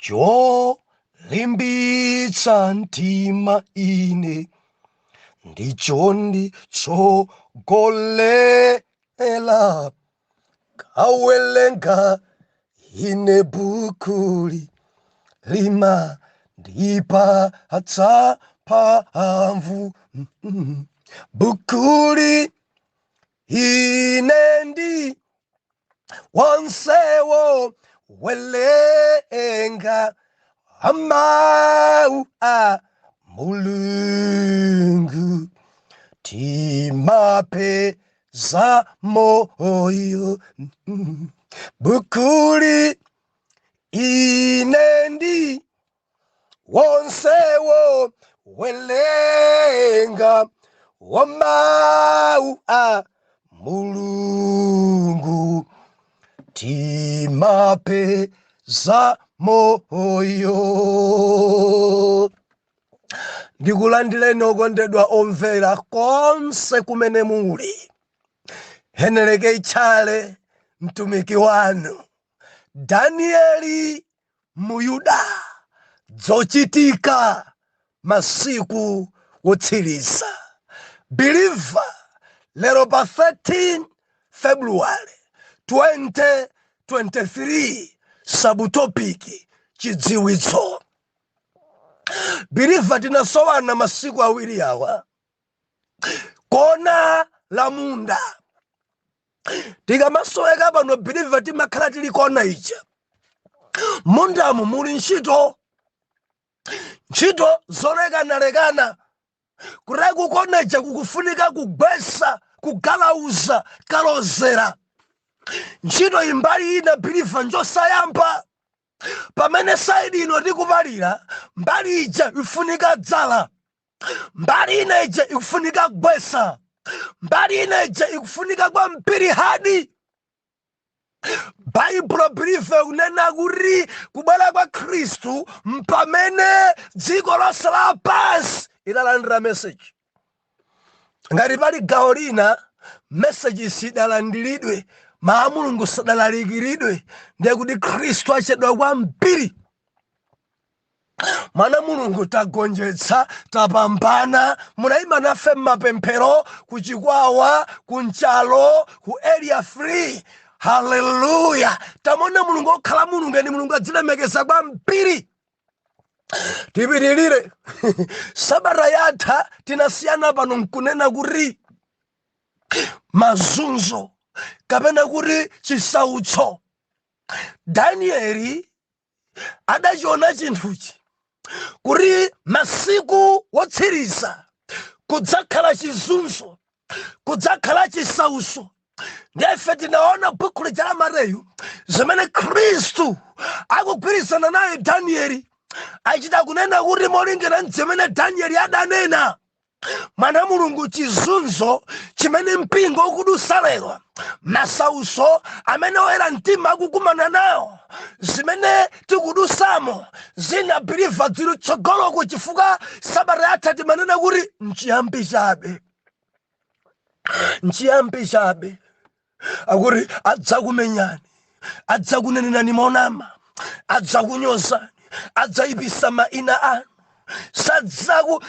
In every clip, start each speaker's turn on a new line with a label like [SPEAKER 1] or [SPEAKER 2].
[SPEAKER 1] Cholimbitsa mtima ine ndichonditsogolera kawelenga ine bukuli limandipatsa mphamvu. Bukuli ine ndi wonsewo welenga amau a Mulungu timapeza moyo. Bukuli ine ndi wonsewo welenga wamau a Mulungu timapeza moyo. Ndikulandireni okondedwa omvera konse kumene muli. Heneleke Tchale mtumiki wanu Danieli Muyuda, dzochitika masiku wotsiriza. Believer, lero pa 13 February 2023, subtopic chidziwitso. Believer, tinasowana masiku awiri awa kona la munda. Tikamasoweka pano, believer, timakhala tili kona ija. Mundamu muli ntchito, ntchito zolekanalekana. Kuti kukona ija kukufunika kugwesa, kugalauza, kalozera. Ntchito imbali ina, believer, njosayamba. Pamene side ino tikupalira, mbali ija ifunika dzala, mbali ina ija ikufunika gwesa, mbali ina ija ikufunika kwa mpiri hadi. Baibulo, believer, kunena kuti kubwera kwa Khristu mpamene dziko lonse lapansi ilalandira message. Ngati pali gawo lina message sidalandiridwe, mawu a Mulungu sadalalikiridwe, ndiye kuti Khristu achedwa kwambiri. Mwana Mulungu, tagonjetsa, tapambana. Munayima nafe mmapemphero ku Chikwawa, ku Nchalo, ku Area 3. Haleluya! Tamona Mulungu okhala Mulungu, eni Mulungu adzilemekeza kwambiri. Tipitirire. Sabata yatha tinasiyana pano nkunena kuti mazunzo kapena kuti chisautso. Danieli adachiona chinthuchi kuti masiku wotsiriza kudzakhala chizunzo, kudzakhala chisautso. Ndife tinaona buku lija la Mateyu zimene Khristu akugwirizana naye Danieli, achita kunena kuti molingana zimene Danieli adanena. Mwana Mulungu, chizunzo chimene mpingo ukudusa lero, masautso amene oyera mtima akukumana nawo, zimene tikudusamo zina, believer, zili tsogoloko, chifukwa sabata yatha timanena kuti nchiyambi chabe, nchiyambi chabe. Akuti adzakumenyani, adzakunenenani monama, adzakunyozani, adzayipisa maina anu,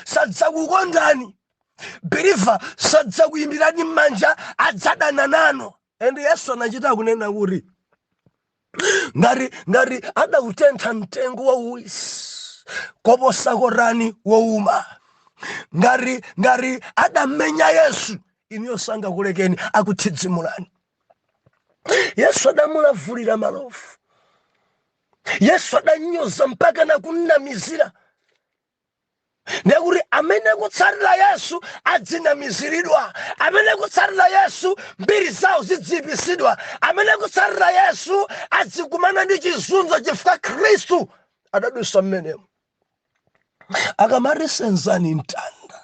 [SPEAKER 1] sadzakukondani, believer, sadzakuyimbirani m'manja, adzadana nanu. And Yesu anachita kunena kuti ngati adautentha mtengo wauwisi, koposa kotani wowuma? Ngati adamenya Yesu, inuyo sangakulekeni, akuthidzimulani. Yesu adamulavulira malovu, Yesu adanyoza mpaka nakunamizira. Ndekuti amene kutsatira Yesu adzinamiziridwa, amene kutsatira Yesu mbiri zawo zidziyipisidwa, amene kutsatira Yesu adzikumana ndi chizunzo, chifukwa Khristu adadusa mmenemo. Akamati senzani mtanda,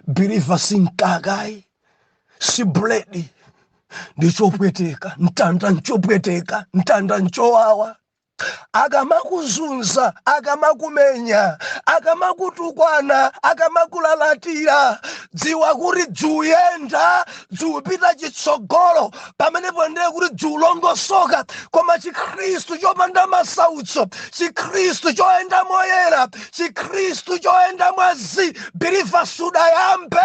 [SPEAKER 1] believer, si mkakayi, si buledi, ndi chopweteka. Mtanda nchopweteka, mtanda nchowawa. Akamakuzunza, akamakumenya, akamakutukwana, akamakulalatira, dziwa kuti dziuyenda, dziupita chitsogolo. Pamenepo ndiye kuti dziulongosoka. Koma Chikhristu chopanda masautso, Chikhristu choyenda moyera, Chikhristu choyenda mwazi, believer, sudayambe.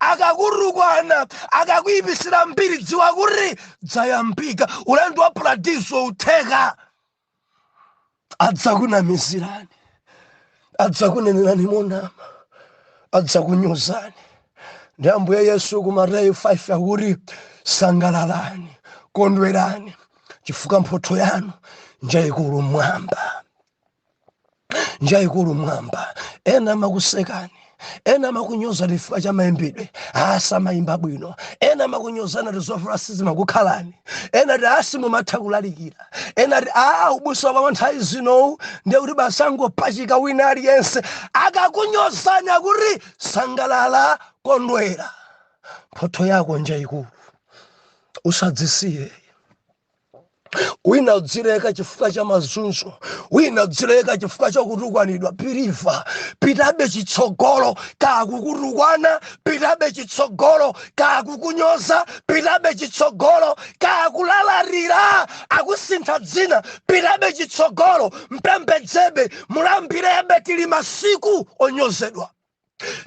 [SPEAKER 1] Akakutukwana, akakuyipisira mbiri, dziwa kuti dzayambika ulendo wa paradiso utheka. Adzakunamizirani, adzakunenerani monama, adzakunyozani. Ndi Ambuye Yesu ku Mateyu 5 akuti, "Sangalalani, kondwerani, chifukwa mphotho yanu njayikulu mwamba, njayikulu mwamba." Ena amakusekani, ena amakunyoza chifukwa cha mayimbidwe, asamayimba bwino. Ena amakunyozana ti zovala sizimakukhalani. Ena ti asi mumatha kulalikira. Ena ti a ubusa wa nthawi zinowu ndiye kuti basangopachika wina aliyense. Akakunyozani, akuti sangalala, kondwera, mphotho yako njayikulu. Usadzisiye. Wina udzileka chifukwa cha mazunzo, wina udzileka chifukwa cha kutukwanidwa. Believer, pitabe chitsogolo. Kakukutukwana, pitabe chitsogolo. Kakukunyoza, pitabe chitsogolo. Kakulalatira, akusintha dzina, pitabe chitsogolo. Mpembedzebe, mulambirebe. Tili masiku onyozedwa,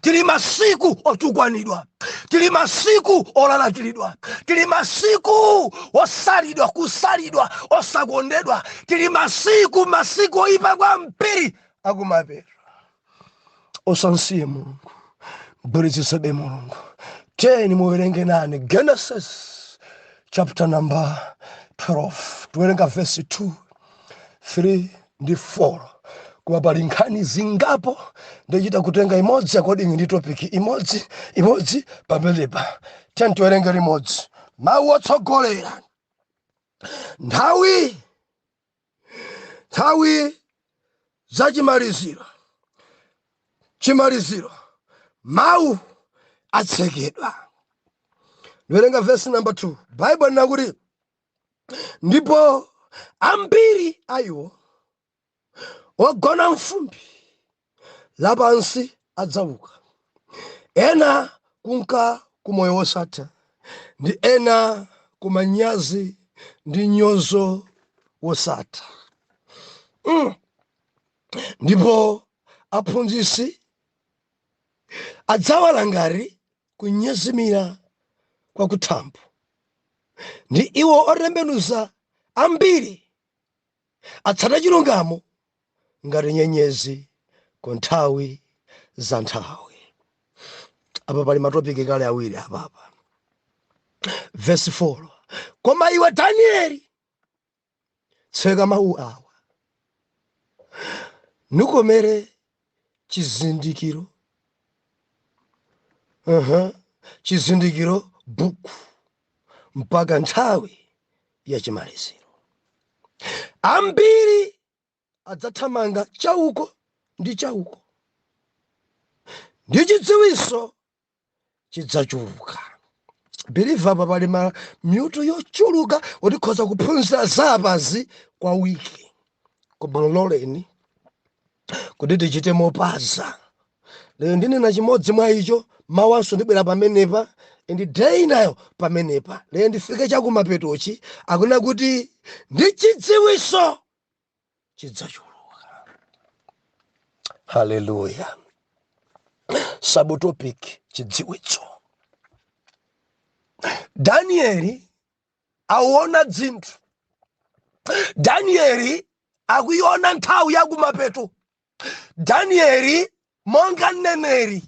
[SPEAKER 1] tili masiku otukwanidwa, tili masiku olalatiridwa, tili masiku osalidwa, kusalidwa, osakondedwa. Tili masiku, masiku oyipa kwambiri akumapeto. Usansiye Mulungu, mgwiritsitsebe Mulungu. Teni muwerenge nane Genesis chapter number 12. Tiwerenga verse 2, 3 ndi 4, koma pali nkhani zingapo, ndichita kutenga imodzi according ndi topic imodzi imodzi pamenepa. Teni tiwerenge limodzi mawu otsogolera. Nthawi zachimaliziro, chimaliziro, mawu atsekedwa. Ndiwerenga verse number 2. Bible linakuti, "Ndipo ambiri ayiwo ogona mfumbi lapansi adzauka, ena kunka kumoyo wosatha, ndi ena kumanyazi ndi nyozo wosatha." Ndipo aphunzitsi adzawala ngati kunyezimira kwa kuthambo, ndi iwo otembenuza ambiri atsata chilungamo ngati nyenyezi ku nthawi za nthawi. Apa pali matopiki kale awiri apapa. Verse 4: "Koma iwe Danieli, tseka mawu awa, nukomere chizindikiro, chizindikiro buku mpaka nthawi ya chimaliziro. Ambiri adzathamanga chauko ndi chauko, ndi chidziwitso chidzachuluka." Believer, apa pali ma mitu yochuluka kuti khoza kuphunzira zapazi kwa wiki, koma loleni kuti tichite mopaza. Lero ndinena chimodzi mwa icho, mawanso ndibwera pamenepa, ndi day nayo pamenepa. Lero ndifike chakumapetochi. Akunena kuti ndi chidziwitso chidzachuluka. Haleluya! Subtopic: chidziwitso. Danieli auona dzinthu, Danieli akuiona nthawi yakumapeto. Danieli monga mneneri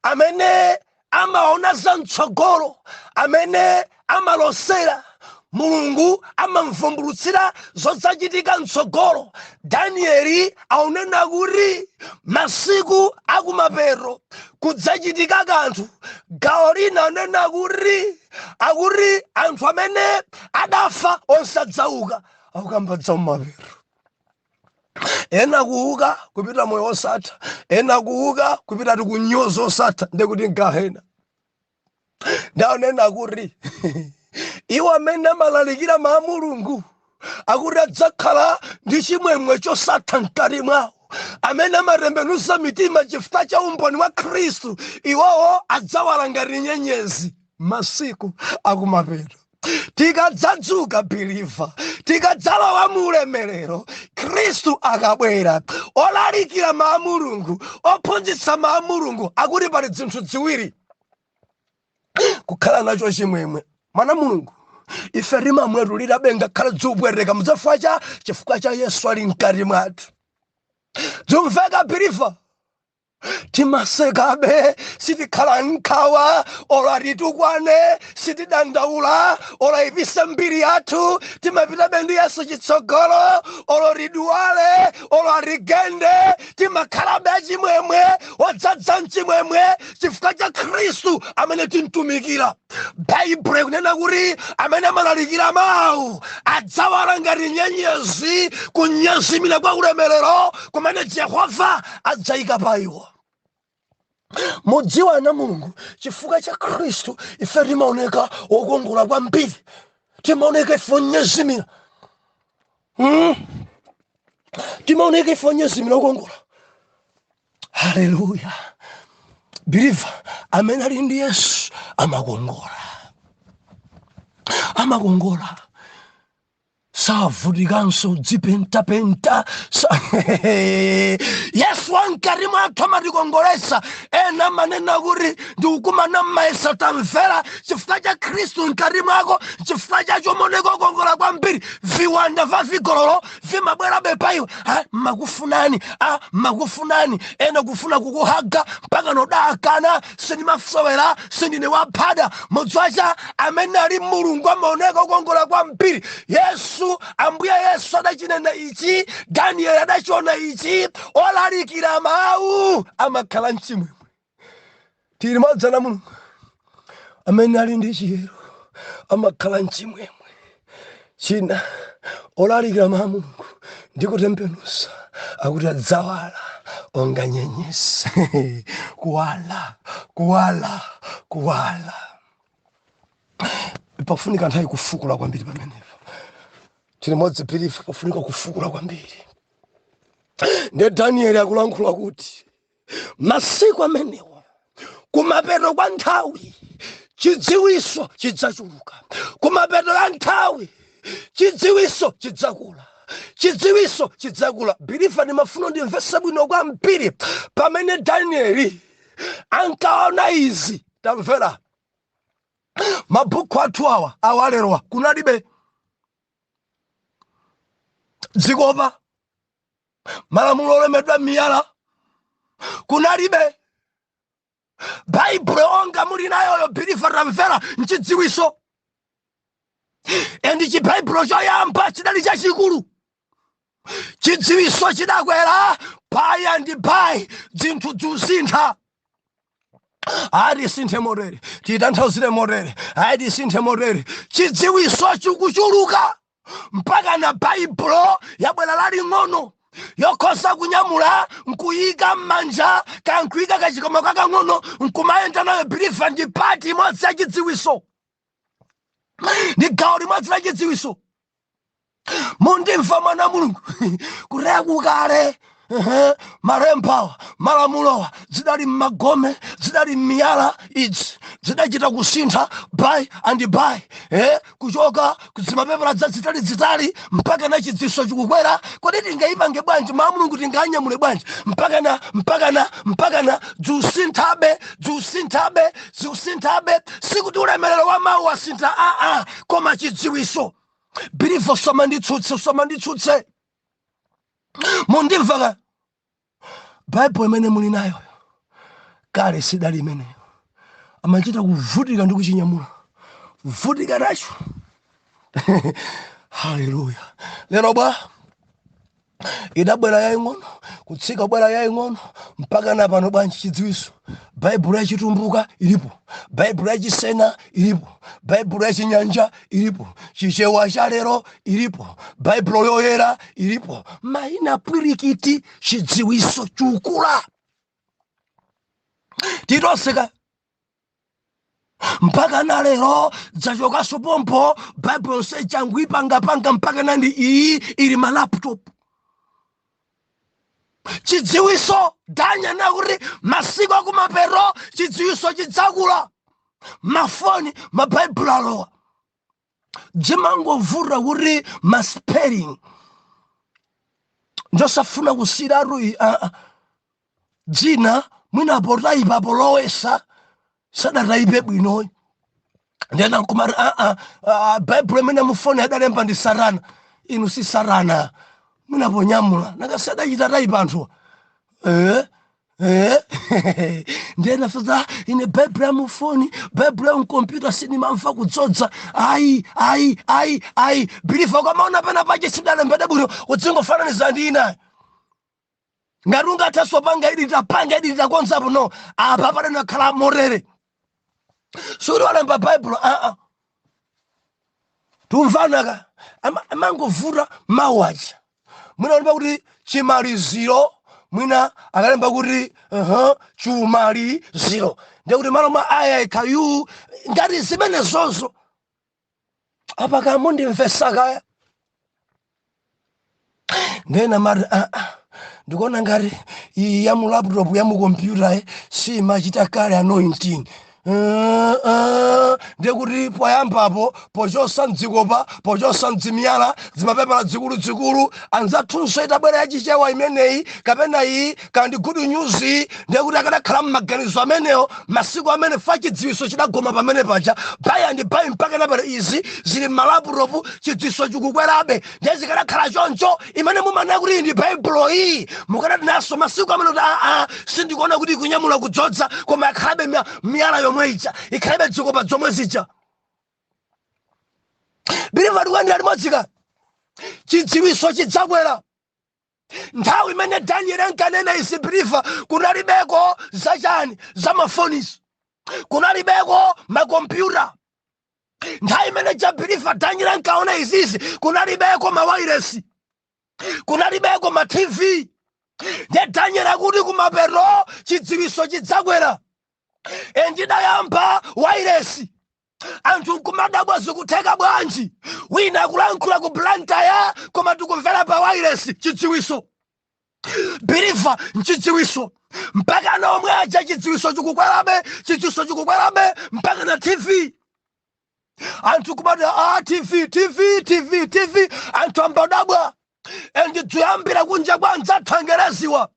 [SPEAKER 1] amene amaona za mtsogolo, amene amalosera, Mulungu amamvumbulutsira zodzachitika mtsogolo, Danieli aunena kuti masiku akumapeto kudzachitika kanthu. Gawo lina anena kuti akuti anthu amene adafa onse adzauka. Akukamba zakumapeto. Ena kuuka kupita moyo wosatha, ena kuuka kupita tikunyoza osatha, ndekuti mgahena. Ndaonena kuti iwo amene amalalikira mawu a Mulungu Akuti adzakhala ndi chimwemwe chosatha mkati mwawo. Amene amatembenuza mitima chifukwa cha umboni wa Khristu, iwowo adzawala ngati nyenyezi masiku akumapeto. Tikadzadzuka, believer, tikadzalowa mu ulemerero, Khristu akabwera, olalikira mawu a Mulungu, ophunzitsa mawu a Mulungu, akuti pali zinthu ziwiri: kukhala nacho chimwemwe. Mwana Mulungu, ife timamwetulirabe ngakhale ziupweteka mudzafwa cha chifukwa cha Yesu ali mkati mwathu. Zimveka, believer? Timasekabe, sitikhala nkhawa, olo titukwane sitidandaula, olo ipise mbiri yathu, timapitabe ndi Yesu chitsogolo. Olo tidwale, olo atigende, timakhalabe achimwemwe, odzadza mchimwemwe chifukwa cha Khristu amene timtumikira. Baibulo ikunena kuti amene amalalikira mawu adzawala ngati nyenyezi kunyezimira kwa ulemerero kumene Jehova adzayika pa iwo. Mudziwa, ana Mulungu, chifukwa cha Khristu ife timaoneka wokongola kwambiri, timaoneka ife onyezimira. Timaoneka ife onyezimira, okongola. Haleluya! Believer, amene ali ndi Yesu amakongola, amakongola, savutikanso dzipentapenta. Yesu wamkati mwathu amatikongolesa. Ena manena kuti ndikukumana mmaesa. Tamvera, chifukwa cha Khristu mkati mwako, chifukwa cha chomoneka okongola kwambiri, viwanda va vigololo vimabwerabe pa iwe. Ah, makufunani, ah, makufunani. Ena kufuna kukuhaga mpaka nodakana. Sindimasewera, sindine waphada. Mudziwacha amene ali Mulungu amaoneka okongola kwambiri. Yesu, Ambuye Yesu adachinena ichi, Daniel adachiona ichi: olalikira mawu amakhala mchimwemwe. Tili modzana Mulungu, amene ali ndi chiyero amakhala mchimwemwe. China, olalikira mawu a Mulungu ndi kutembenuza, akuti adzawala onga nyenyezi. Kuwala, kuwala, kuwala. Pafunika nthawi kufukula kwambiri pamenepo. Tili modzi, believer? Pafunika kufukula kwambiri. Ndiye Danieli akulankhula kuti masiku amenewa, kumapeto kwa nthawi, chidziwiso chidzachuluka. Kumapeto ya nthawi chidziwiso chidzakula, chidziwiso chidzakula. Believer, ndimafuna ndimvese bwino kwambiri. Pamene Danieli ankaona izi, tamvera, mabhuku athu awa awalerowa kunalibe dzikopa, malamulo olembedwa m'miyala kunalibe, Baibulo onga muli nayoyo. Believer, tamvera, nchidziwiso. And chibaibulo choyamba chidali chachikulu. Chidziwiso chidakwera by and by, zinthu zusintha. Ayi, tisinthe motere, titanthauzire motere, ayi, tisinthe motere. Chidziwiso chikuchuluka mpaka na Baibulo yabwera laling'ono yokhoza kunyamula nkuyika m'manja, kankuyika kachikomo kakang'ono nkumayenda nayo. Believer, ndi part imodzi ya chidziwiso, ndi gawo limodzi la chidziwiso. Mundimva, mwana Mulungu? Kureya kukale, malembawa, malamulowa zidali mmagome, zidali mmiyala. Idzi zidachita kusintha by and by, kuchoka zimapepala zazitali zitali mpaka na chidziwiso chikukwera. Kodi tingayipange bwanji mawu Mulungu? Tinganyamule bwanji? Mpakana, mpakana, mpakana ziusinthabe, ziusinthabe, ziusinthabe. Sikuti ulemerero wa mawu wasintha, aa, koma chidziwiso. Believer, somanditsutse, somanditsutse. Mundimva ka? Baibulo imene muli nayo kale sidali imeneyo. Amachita kuvutika ndi kuchinyamula, kuvutika nacho. Haleluya! Lero bwa idabwera yaying'ono, kutsika, bwera yaying'ono, mpaka na pano bwanji? Chidziwiso. Baibulo yachitumbuka ilipo, Baibulo yachisena ilipo, Baibulo yachinyanja ilipo, Chichewa cha lero ilipo, Baibulo yoyera ilipo, mayina pwirikiti. Chidziwiso chukula titoseka. Mpaka na lero dzachokanso pompo. Baibulo yonse changuipangapanga mpaka nandi iyi ili ma laptop. Chidziwiso, Daniel nakuti masiku akumapeto chidziwiso chidzakula, mafoni mabaibulo alowa. Zimangovuta kuti ma spelling njosafuna kusiratu dzina mwina potayipa polowesa sadatayipe bwinoyi. Ndena nkumati baibulo imene mufoni adalemba ndi Satana. Inu, si Satana, mwina ponyamula nakasadachita tayipa anthuwa. Ndena fata ine baibulo ya mufoni, baibulo ya mkompyuta sinimamva kudzodza. Ayi, ayi, ayi, ayi, believer, ukamaona pena pache sidalembede bwino, udzingofananiza ndi inayo. Ngati ungathenso panga edit, panga edit, takonzapo. No, apa padanakhala motere, sikuti walemba baibulo. Aa, tumvanaka amangovuta mawu aja. Mwina alemba kuti chimaliziro, mwina akalemba kuti chumaliziro, ndiye kuti malo mwa aya ikayu ngati zimene zozo. Apa kamundimvesa kaya. Ndena mati, aa, ndikuona ngati iyi ya mu laptop, ya mu kompyuta simachita kale anointing. Ndiye kuti poyambapo pochosa mdzikopa, pochosa mdzimiyala, zimapepala zikuluzikulu, anzathunso itabwera yachichewa imeneyi kapena iyi kandi Good News iyi, ndiye kuti akanakhala mmaganizo amenewo masiku amene fa chidziwiso chidagoma pamene paja. By and by mpaka napano izi zili mma laptop, chidziwiso chikukwerabe. Ndiye zikanakhala choncho, imene mumanena kuti ndi baibulo iyi, mukanati naso masiku amene kuti aa, sindikuona kuti ikunyamula kudzodza, koma ikhalabe miyala yomwe ija, ikhalabe dzikopa zomwe zija. Believer, tikuyendera limodzika. Chidziwiso chidzakwera. Nthawi imene Daniel ankanena izi, believer, kunalibeko zachani, zamafonizo, kunalibeko makompyuta. Nthawi imene ja, believer, Daniel ankaona izizi, kunalibeko mawairesi, kunalibeko ma TV. Ndiye Daniel akuti kumapeto chidziwiso chidzakwera. Endidayamba wairesi, anthu nkumadabwa, zikutheka bwanji? Wina akulankhula ku Blantyre koma tikumvera pa wairesi. Chidziwiso, believer, nchidziwiso. Mpaka nomwe aja chidziwiso chikukwerabe, chidziwiso chikukwerabe mpaka na TV. Anthu kumati, a TV, TV, TV, TV, anthu ambadabwa. And dziyambira kunja kwa anzathu angereziwa,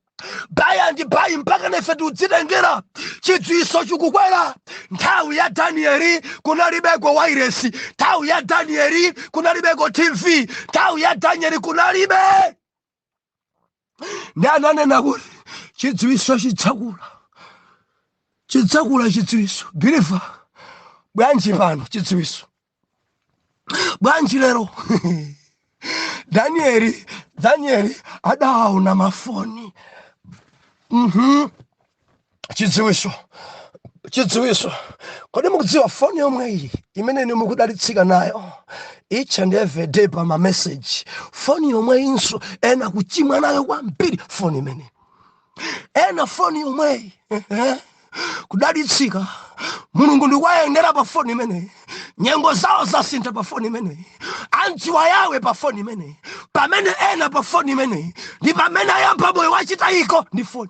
[SPEAKER 1] by and by mpaka nefe tiudzitengera. Chidziwiso chikukwera. Nthawi ya Danieli kunalibeko wairesi, nthawi ya Danieli kunalibeko TV, nthawi ya Danieli kunalibe. Ndi ananena kuti chidziwiso chidzakula, chidzakula chidziwiso. Believer, bwanji pano chidziwiso? Bwanji lero? Danieli adaona mafoni. Chidziwiso, chidziwiso. Kodi mukudziwa foni yomwe iyi imene inu mukudalitsika nayo each and every day pa ma message, foni yomwe inso ena kuchimwa nayo kwambiri? Foni imene ena, foni yomweyi kudalitsika, Mulungu ndikuwayendera pa foni imeneyi, nyengo zawo zasintha pa foni imeneyi, andziwa yawe pa foni imeneyi. Pamene ena pa foni imeneyi ndi pamene ayamba moyo wachitayiko ndi foni.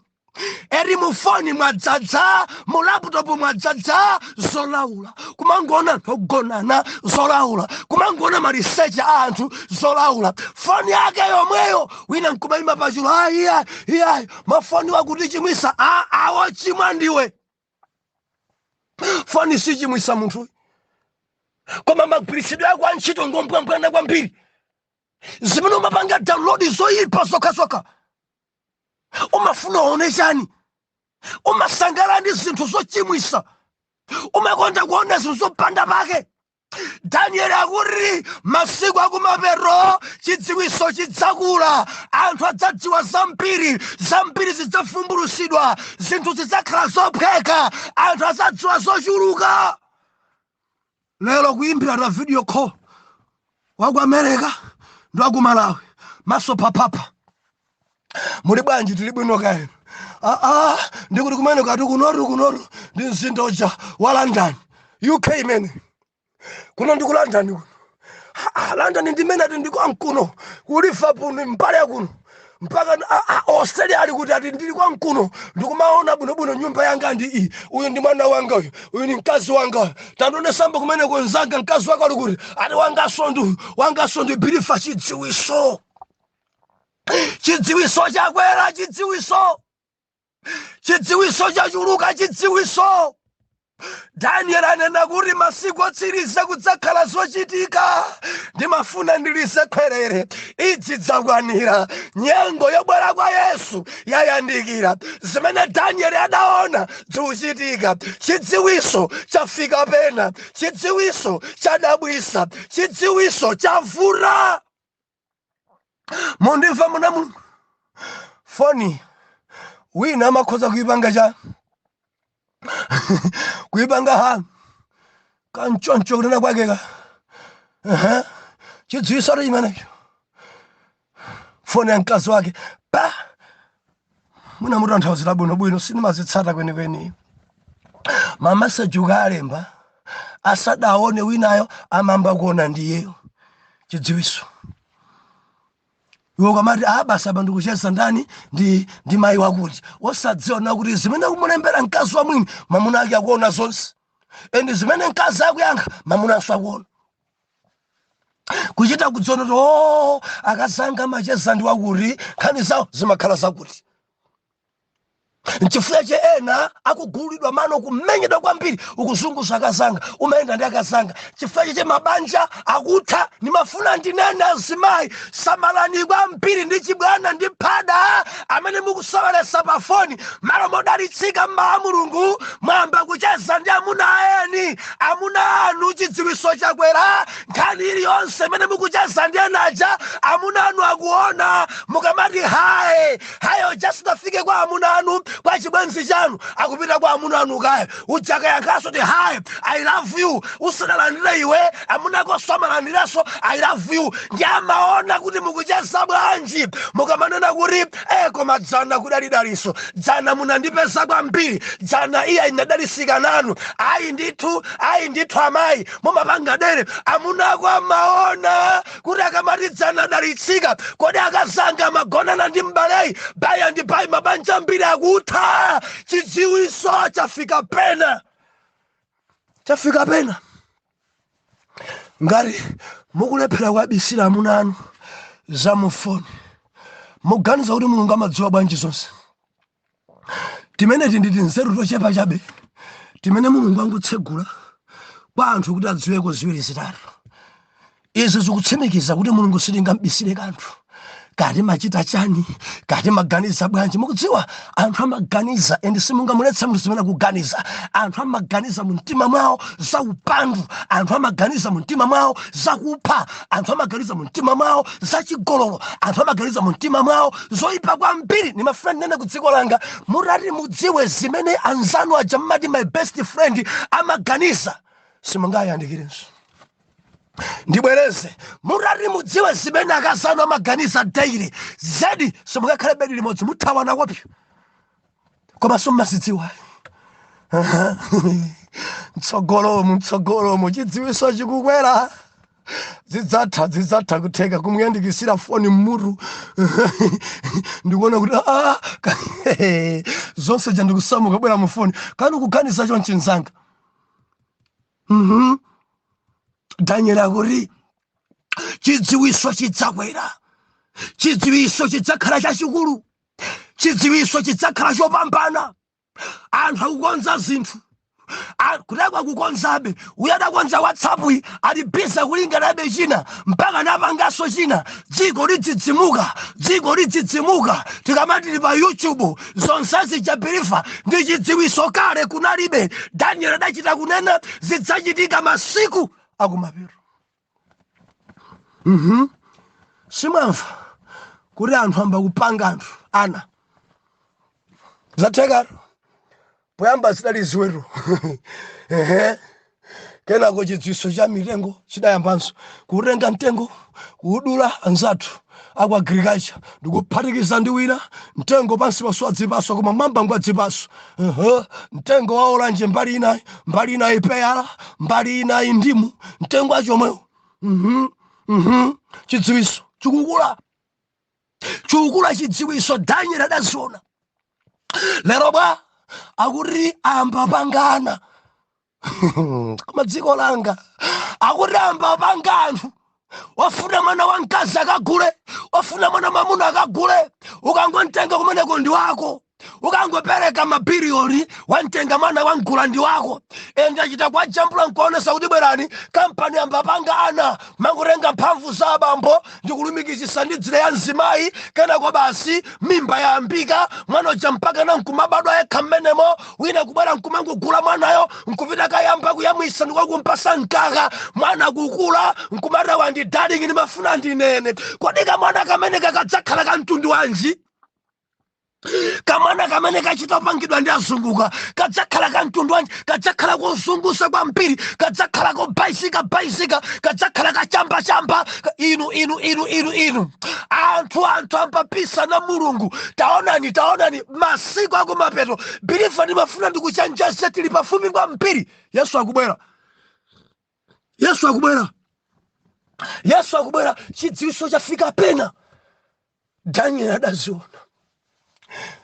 [SPEAKER 1] Eri mu foni mwadzadza, mu laptop mwadzadza zolaula, kumangoona anthu ogonana zolaula, kumangoona maliseche a anthu zolaula. Foni yake yomweyo wina nkumayima pachulu, ayi, iyayi, mafoni wakutichimwisa. Awochimwa ndiwe. Foni sichimwisa munthu, koma magwiritsidwe ako a ntchito ngombwambwana kwambiri. Zimene umapanga download zoyipa zokhazokha, umafuna uone chani? Umasangala ndi zinthu zochimwisa, umakonda kuona zinthu zopanda pake. Daniel akuti masiku akumapeto chidziwiso chidzakula, anthu adzadziwa zambiri, zambiri zidzavumbulusidwa, zinthu zidzakhala zophweka, anthu adzadziwa zochuluka. Lero kuyimbira ta video call waku America ndi waku Malawi, maso papapa. Muli bwanji? Tili bwino kaena. Aa, ndikuti kumene kati kunotu, kunotu ndi mzinda uja wa London, UK imene kuno ndi ku London kuno. Ah, London ndimene ati ndikwankuno, ku Liverpool mbali yakuno, mpaka Australia ali kuti ati ndili kwankuno, ndikumaona bwinobwino nyumba yanga ndi iyi, uyu ndi mwana wanga, uyu uyu ni mkazi wanga. Tandionesambo kumene konzanga mkazi wako ali kuti, ati wangaso ndi uyu, wangaso ndi believer. Chidziwiso, chidziwiso chakwera, chidziwiso, chidziwiso chachuluka, chidziwiso. Daniel anena kuti masiku otsiriza kudzakhala zochitika. Ndimafuna ndilize khwerere, idzi dzakwanira. Nyengo yobwera kwa Yesu yayandikira. Zimene Daniel adaona zikuchitika. Chidziwiso chafika pena, chidziwiso chadabwisa, chidziwiso chavura. Mundimva muna Mulungu? Foni wina amakhoza kuipanga cha kuipanga ha kanchoncho kunena kwakeka. Ehe. Chidziwiso chimenecho, foni ya mkazi wake pa mwina mutanthauzira bwinobwino, sindimazitsata kwenikweni. Mameseji ukalemba asadaone winayo, amamba kuona ndiyeyo. Chidziwiso. Iwe ukamati, "Ah, basi, apa ndikucheza ndani?" Ndi mayi wakuti, wosadziwa kuti zimene kumulembera mkazi wa mwini, mamuna ake akuona zonse, and zimene mkazi akuyankha, mamunanso akuona. Kuchita kudziona kuti, o, akazanga amacheza ndi wakuti, nkhani zawo zimakhala zakuti. Nchifukwa che ena akugulidwa mano, kumenyedwa kwambiri, ukuzunguza akazanga, umayenda ndi akazanga. Chifukwa cheche mabanja akutha. Nimafuna ndinene, azimayi, samalani kwambiri ndi chibwana ndi phada amene mukuseweretsa pa foni. Malo modalitsika mmawa Mulungu, mwamba kucheza ndi amuna aeni, amuna anu. Chidziwiso chakwera. Nkhani iliyonse imene mukucheza ndi enaja, amuna anu akuona. Mukamati hi, hi, just afike kwa amuna anu, kwa chibwenzi chanu, akupita kwa amuna anu kaya. Ujakayankhaso ti "Hi, I love you", usanalandire iwe, amunako samalandiranso "I love you". Ndi amaona kuti mukucheza bwanji. Mukamanena kuti, koma dzana kudali daliso, dzana munandipeza kwambiri, dzana iya inadalisika nanu." Ayi ndithu, ayi ndithu, amayi mumapanga dere. Amunako amaona kuti akamati dzana dalitsika, kodi akazanga amagonana ndi mbaleyi? Baya ndi bayi, mabanja ambiri akutha. Chidziwiso chafika pena, chafika pena. Ngati mukulephera kuabisira amuna anu za mufoni, muganiza kuti Mulungu amadziwa bwanji zonse? Timeneti nditi nzeru tochepa chabe timene Mulungu angutsegula kwa anthu kuti adziweko ziwiri zitatu. Izi zikutsimikiza kuti Mulungu sitingambisire kanthu. Kati machita chani, kati maganiza bwanji? Mukudziwa anthu amaganiza, and simungamuletse munthu zimene akuganiza. Anthu amaganiza mu mtima mwawo za upandu, anthu amaganiza mu mtima mwawo zakupha, anthu amaganiza mu mtima mwawo za chigololo, anthu amaganiza mu mtima mwawo zoyipa kwambiri. Nimafuna ndinene ku dziko langa, mutati mudziwe zimene anzanu aja mmati "my best friend" amaganiza, simungayandikirenso. Ndibwereze, mutati mudziwe zimene akazanu amaganiza daily, zedi simungakhale bedi limodzi, muthawana kopyo. Koma simmazidziwa. Mtsogolomu, mtsogolomu chidziwiso chikukwera. Zidzatha, zidzatha kutheka kumuyandikisira foni mmutu, ndikuona kuti, ah, zonse ja ndikusamuka bwera mu foni. Kani kuganiza chonchi, mzanga? Daniel akuti chidziwiso chidzakwera, chidziwiso chidzakhala chachikulu, chidziwiso chidzakhala chopambana. Anthu akukonza zinthu. Kuteko akukonzabe. Uyo adakonza WhatsApp iyi ali busy kulinganabe china mpaka napanganso china. Dziko lidzidzimuka, dziko lidzidzimuka. Tikamati tili pa YouTube, zonsezi ja, believer, ndi chidziwiso. Kale kunalibe. Daniel adachita kunena zidzachitika masiku akumapeto. Simwamva kuti anthu amba kupanga anthu ana? Zathekatu. Poyamba zidali ziweto. Ehe. Kenako chidziwiso cha mitengo chidayambanso, kutenga mtengo kuudula. Anzathu Aku agriculture ndikuphatikiza ndi wina mtengo pansi paso adzipaso, koma mwamba ngwadzipaso. Mtengo wa orange mbali inayi, mbali inayi peyala, mbali inayi ndimu, mtengo achomwewo. Chidziwiso chikukula, chikukula chidziwiso. Daniel adaziona. Lero bwa akuti amba pangana, koma dziko langa akuti amba panga anthu wafuna mwana wamkazi akagule, wafuna mwana mwamuna akagule. Ukangontenga kumeneko ndi wako, ukangopereka mabiliyoni wantenga mwana wamgula ndi wako. Ende achita kwajambula nkuonesa kuti bwerani kampani ambapanga ana, mangotenga mphamvu za abambo ndikulumikizisa ndi dzira ya mzimayi, kenako basi mimba yayambika, mwana uja mpaka na nkumabadwa yekha mmenemo. Wina kubwera nkumangogula mwanayo, nkupita kayamba kuyamwisa ndikwakumpasa mkaka, mwana kukula nkumata wandi darling. Ndimafuna ndinene, kodi kamwana kamene kakadzakhala kamtundu wanji? Kamwana kamene kachita kupangidwa ndi azunguka kadzakhala kamtundu wanji? Kadzakhala kozungusa kwambiri, kadzakhala kobaisika baisika, kadzakhala kachambachamba. Inu, inu, inu, inu, inu, anthu ambapisa na Mulungu. Taonani, taonani masiku akumapeto. Believer, ndimafuna ndikuchenjeze, tili pafupi kwambiri. Yesu akubwera, Yesu akubwera, Yesu akubwera. Chidziwiso chafika pena. Daniel adaziona,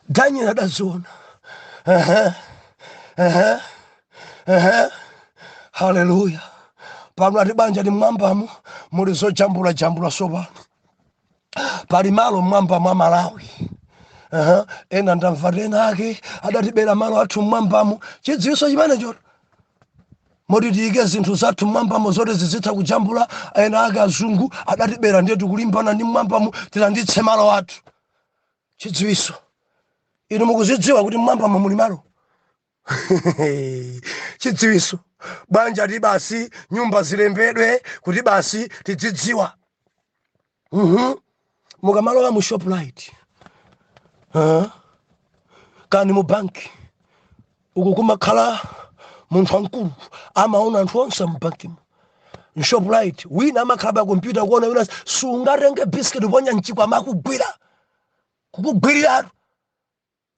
[SPEAKER 1] Daniel adaziona. Ehe, ehe, ehe. Haleluya! Pano ati banja ndi mwambamo muli zojambula jambula. Sopano pali malo mwamba mwa Malawi. Ena ndamva ena ake adatibera malo athu mwambamo. Chidziwiso chimenecho moti tiyike zinthu zathu mwambamo zoti zizitha kujambula. Ena ake azungu adatibera, ndiye tikulimbana ndi mwambamo tilanditse malo athu. Chidziwiso! Inu mukuzidziwa kuti mwambamo muli malo? Chidziwiso! Banja ti basi nyumba zilembedwe kuti basi tidzidziwa. Mukamalowa mu Shoprite, kani mu banki uku, kumakhala munthu wamkulu amaona anthu onse mu bankimo. M'Shoprite wina amakhala pa kompyuta kuona wina. Sungatenge biscuit uponya mchikwa, amakugwira kukugwiriratu.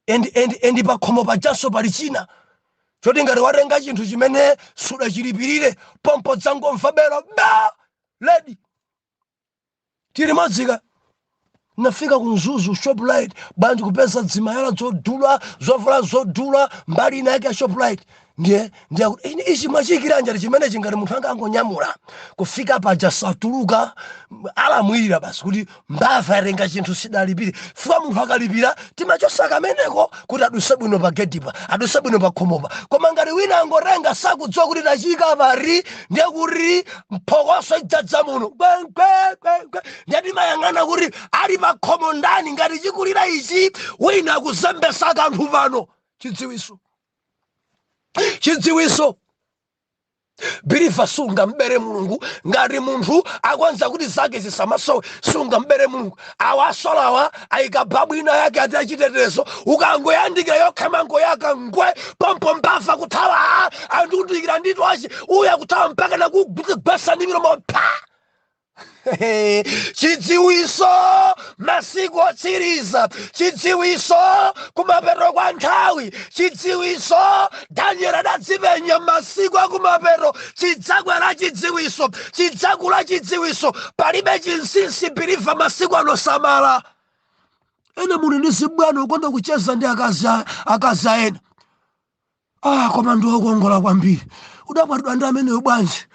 [SPEAKER 1] And pakhomo pajanso pali china choti ngati watenga chinthu chimene sudachilipirire, pompo dzangomva belo ba ledi tili modzika. Nafika ku Mzuzu, Shoprite bwanji, kupeza dzimayala zodula, zovala zodula mbali ina yake ya Shoprite. Ndiye kuti ine ichi mwachiyikiranja chimenechi, ngati munthu anga angonyamula kufika paja satuluka, alamwirira basi kuti mbava yatenga chinthu sidalipire. Fika munthu akalipira timachosa kameneko kuti aduse bwino pa gedipa, aduse bwino pa khomopa. Koma ngati wina angotenga sakudziwa kuti tachika pari, ndiye kuti mphokoso idzadza muno kwenkwenkwenkwe. Ndiye timayang'ana kuti ali pa khomo ndani, ngati chikulira ichi wina akuzembesa kanthu pano. Chidziwiso, chidziwiso! Believer, sunga mbere Mulungu. Ngati munthu akwanza kuti zake zisamasowe, sunga mbere Mulungu. Awa asolawa ayika babu ina yake ati achitetezo, ukangoyandikira yokha mangoyaka ngwe pompo, mbava kuthawa. Andikudikira nditu achi uya kuthawa mpaka nakugwesa ndi milomo pa. Chidziwiso masiku otsiriza, chidziwiso kumapeto kwa nthawi, chidziwiso. Daniel adadzipenya masiku akumapeto chidzakwera chidziwiso, chidzakula chidziwiso. Palibe chinsinsi, believer, masiku ano. Samala. Ena muli ndi zibwana, ukonda kucheza ndi akazi aena. Ah, koma ndi wokongola kwambiri, udakwatidwa ndi ameneyo bwanji?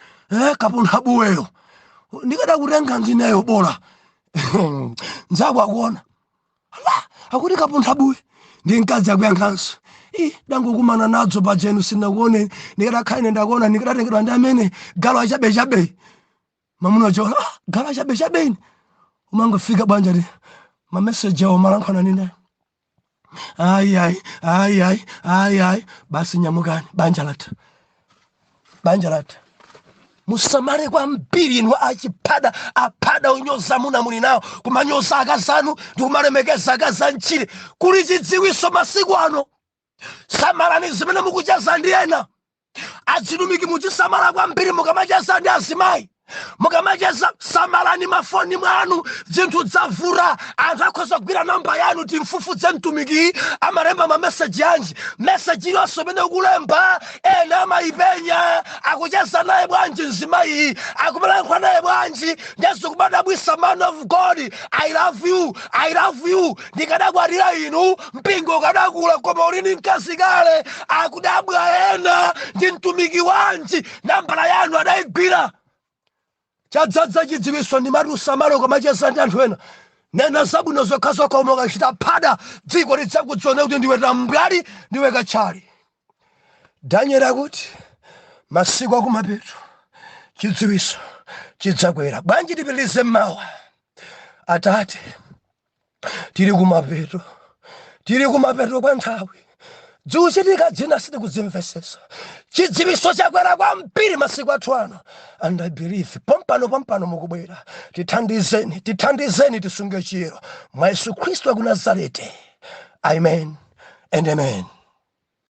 [SPEAKER 1] Kapuntha buweyo ndikadakutenga ndineyo bola. Nzako akuona ala akuti kapuntha buwe ndi mkazi akuyankhanso, "Ii, dangokumana nadzo pajenu, sinakuoneni. Ndikadakhala ine ndakuona, ndikadatengedwa ndi amene galo achabechabe." Mamuna wacho, "Ah, galo achabechabe ine." Umangofika bwanja ti mameseji awo malankhwana ninayo, ayi ayi ayi ayi ayi ayi, basi nyamukani, banja latha, banja latha. Musamale kwambiri inu achiphada, aphada onyoza muna muli nawo, kumanyoza akazanu ndi kumalemekeza akazi amtchire. Kuli chidziwiso masiku ano. Samalani zimene mukucheza ndi ena. Azitumiki, muzisamala kwambiri mukamacheza ndi azimayi. Mukamacheza, samalani mafoni mwanu, zinthu dzavura. Anthu akhoza kugwira namba yanu. Timfufudze mtumiki, amalemba mameseji anji? Meseji iliyonse imene ukulemba, ena amayipenya. Akucheza naye bwanji mzimayi? Akumalankhula naye bwanji? Ndezikumadabwisa, "Man of God, I love you, I love you. Ndikadakwatira inu, mpingo ukadakula." Koma ulini mkazi kale. Akudabwa ena, ndi mtumiki wanji? Nambala yanu adayigwira. Chadzadza chidziwitso. Ndimati usamale ukamacheza ndi anthu ena. Nena zabwino zokhazokha. Koma ukachita phada, dziko lidzakudziona kuti ndiwe tambwali, ndiwe katchali. Daniel akuti masiku akumapeto chidziwitso chidzakwera. Bwanji tipitilize mmawa? Atate, tili kumapeto, tili kumapeto kwa nthawi. Zikuchitika dzina sitikudzimvesesa. Chidziwitso chakwera kwambiri masiku athu ano, and I believe pompano pompano mukubwera. Tithandizeni, tithandizeni tisunge chiyero mwa Yesu Khristu aku Nazareti. Amen and amen.